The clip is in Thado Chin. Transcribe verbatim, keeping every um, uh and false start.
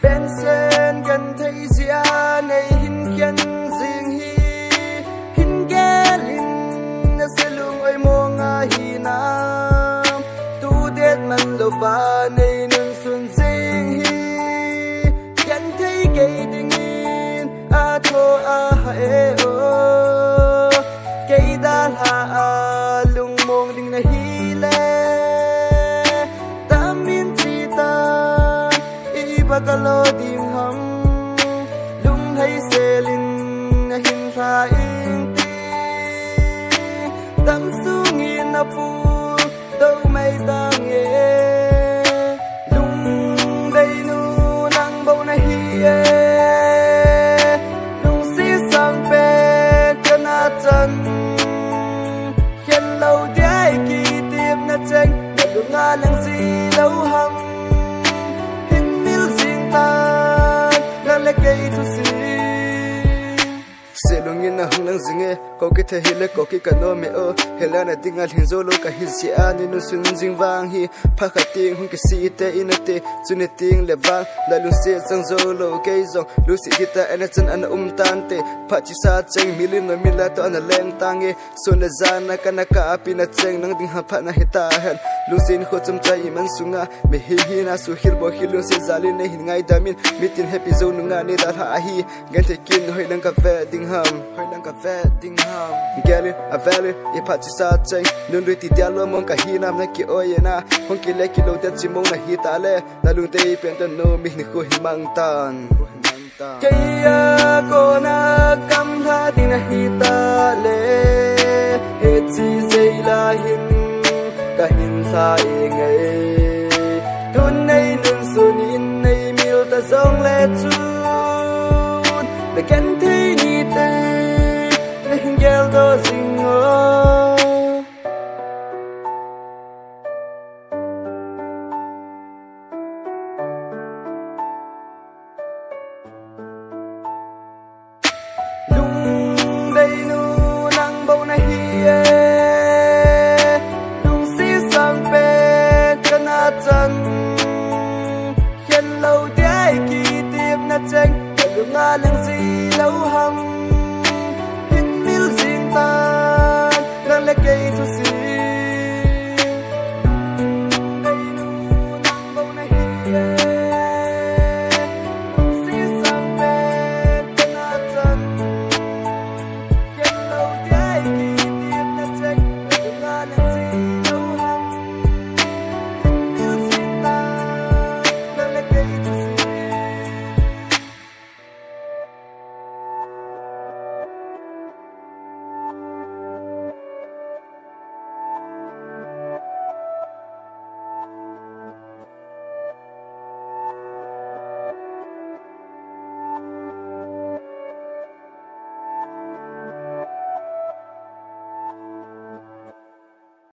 Vincent, genthei jeh a nei hin khen jing hi, hin gel in, na selung oi mong ahi nam. Tu det man lou va nei nunsun jing hi, genthei kei dingin athoh a ha e o. Kei dalha a lungmong ding nahi le, tam in chi ta, iba ka lo ding ham. Lunglhai sel in na hin lha ing ti, tam sung in na pu do mai ta nge. Lungdei nu nang bou nahi e, lungsi sang pet ka na chan. Khen lou dia i kitepna cheng, na lunga lang ji lou ham. Hin mil jing tan, na le kei thusim. Selung in na hung lang jing e, kou kithei hile kou ki ka nom e o. Hela na dinga lhin jou lou ka hi jeh a, nei nunsun jing vang hi. Phat khat teng hung kisei te in a te, chuni teng le vang, na lungset chang jou lou kei jong. Lungset di ta ana chan ana um tante. Phat chesa cheng, mil in no mil la to ana leng tange. Sun le jan na ka na ka api na cheng, nang ding ha phat na hi ta hen. Lungset kho chom chai i man sunga, mi hi hi na su hil bo hil lungset jal in nei hin ngaidam in. Mitin happy jou nunga nei dalha ahi. Genthei kin hoi lang ka ve ding ham. Hoi lang ka ve ding ham. Gel in, a vel in, i phat chesa cheng. Nun lui ti dia lo mong ka hi nam na ki oi e na. Hung ki le ki lo te chi mong na hi ta le. Na lungdei pen tan no mi ni ko hi mang tan. Kei a kona kam lha ding nahi ta le, hiche jei la hin ka hin lha e ngai. Tun nei nunsun in nei mil ta jong le chun, na genthei ni te na hin gel doh jing o. Lungdei nu nang bou nahi e, lungsi sang pet ka na chan. Khen lou dia i kitepna cheng, ka lunga lang ji lou ham. Hin mil jing tan, nang le kei thusim.